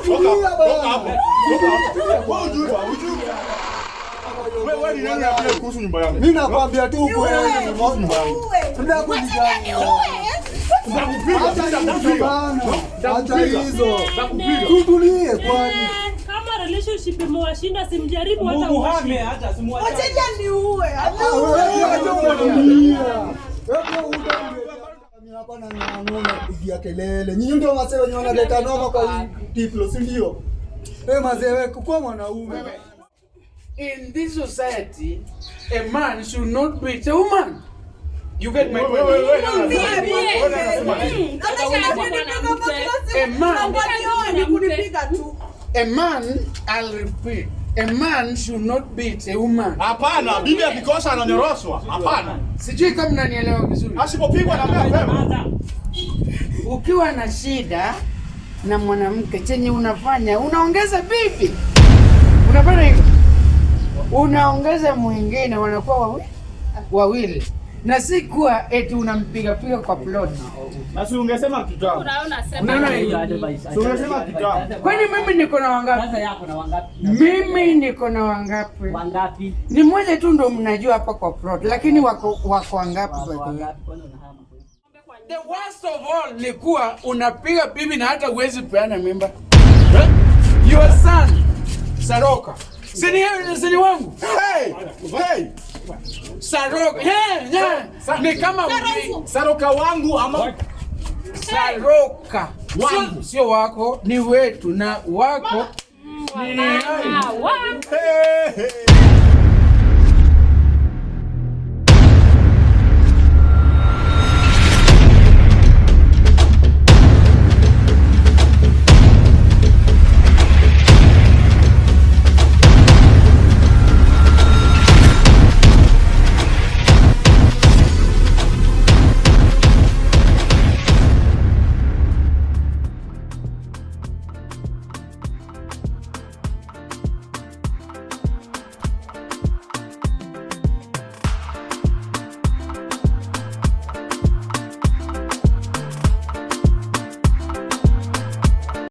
Tulia bana. Wewe ni nani unakuja kuhusu nyumba yangu? Mimi nakwambia tu ukweli. Kuhusu nyumba yangu. Tunakujali. Nitakupiga, Acha hizo nitakupiga. bana. Acha Nitakupiga. hizo. Nitakupiga. Tutulie kwani. Kama relationship imewashinda simjaribu hata Muhame hata simuache. Wacha niue. Ah, wewe acha kutulia. Wewe utakuletea mimi hapa na ng'ang'o na kupigia kelele. Nyinyi ndio wasee wenye wanaleta noma kwa hii Diplo, si ndio? Wewe mazee wewe kuwa mwanaume. In this society, a man should not beat a woman. You get my Wewe, point? wewe, wewe, wewe, unasema nini? Ni kunipiga tu. A man, I'll repeat, a man should not beat a woman. Hapana, bibi akikosa ananyoroshwa. Hapana. Sijui kama mnanielewa vizuri. Asipopigwa na mapema. Ukiwa na shida na mwanamke, chenye unafanya unaongeza bibi, unafanya hivyo, unaongeza mwingine, wanakuwa wawili wawili, na si kuwa eti unampigapiga kwa plot. Na si ungesema kitambo. Unaona hiyo? Si ungesema kitambo. Kwani mimi niko na wangapi? Sasa yako na wangapi? Mimi niko na wangapi? Wangapi? Ni mmoja tu ndo mnajua hapa kwa plot, lakini wako wangapi? Wako By the way? wangapi? Kwani unahama kweli? The worst of all ni kuwa unapiga bibi na hata huwezi peana mimba. Eh? Your son Saroka. Si ni wangu? Hey! Hey! Saroka. Yeah. Ni kama Saroka wangu ama Saroka. Wangu. Sio wako, ni wetu na wako. Ni Hey, hey.